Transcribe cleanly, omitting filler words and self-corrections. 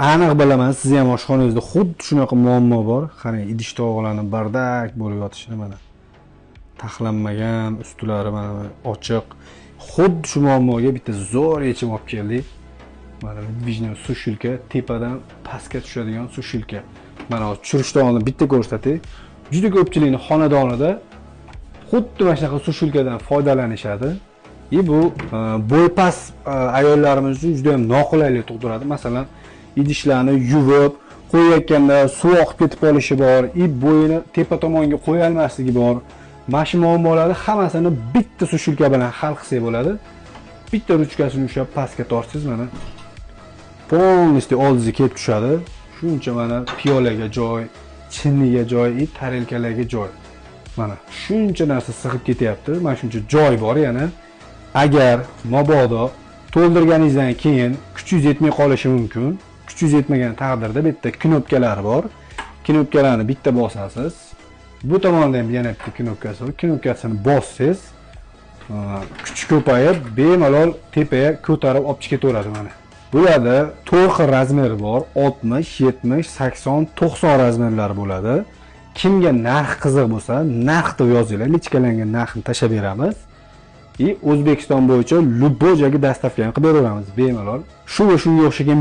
Aniq bilaman, sizni ham oshxonangizda xuddi shunaqa muammo bor. Qarang, idish tovoqlarni бардак bo'lib yotishini mana. Taxlanmagan, ustilari mana ochiq. Xuddi shu muammoga bitta zo'r yechim olib keldik. Mana выдвижная сушилка, tepadan pastga tushadigan сушилка. Mana hozir tushirishdan oldin bitta ko'rsatay. Juda ko'pchilikning xonadonida xuddi mana shunaqa сушилка dan foydalanishadi. И bu bo'ypast ayollarimiz uchun juda ham noqulaylik tug'diradi. Masalan, idishlarni yuvib qo'yayotganda suv oqib ketib qolishi bor, и bo'yini tepa tomonga qo'ya olmasligi bor. Mana shu muammolarni hammasini bitta сушилка bilan hal qilsak bo'ladi. Bitta ruchkasini ushlab pastga tortsangiz, mana полностью oldingizga kelib tushadi. Shuncha mana piyolaga joy, chinniga joy, и tarelkalarga joy. Mana shuncha narsa sig'ib ketyapti. Mana shuncha joy bor yana. Agar mabodo to'ldirganingizdan keyin kuchingiz yetmay qolishi mumkin. Kuchingiz yetmagan taqdirda bu yerda knopkalari bor. Knopkalarni bitta bosasiz. Bu tomonda ham yana bitta knopkasi bor. Knopkasini bossangiz, kuchi ko'payib, bemalol tepaga ko'tarib olib chiqib ketaveradi mana. Bularda 4 xil razmeri bor: 60, 70, 80, 90 razmerlari bo'ladi. Kimga narx qiziq bo'lsa, narx deb yozinglar, личка larga narxini tashlab beramiz. И O'zbekiston bo'yicha любой joyga доставка qilib beraveramiz bemalol. Shu va shunga o'xshagan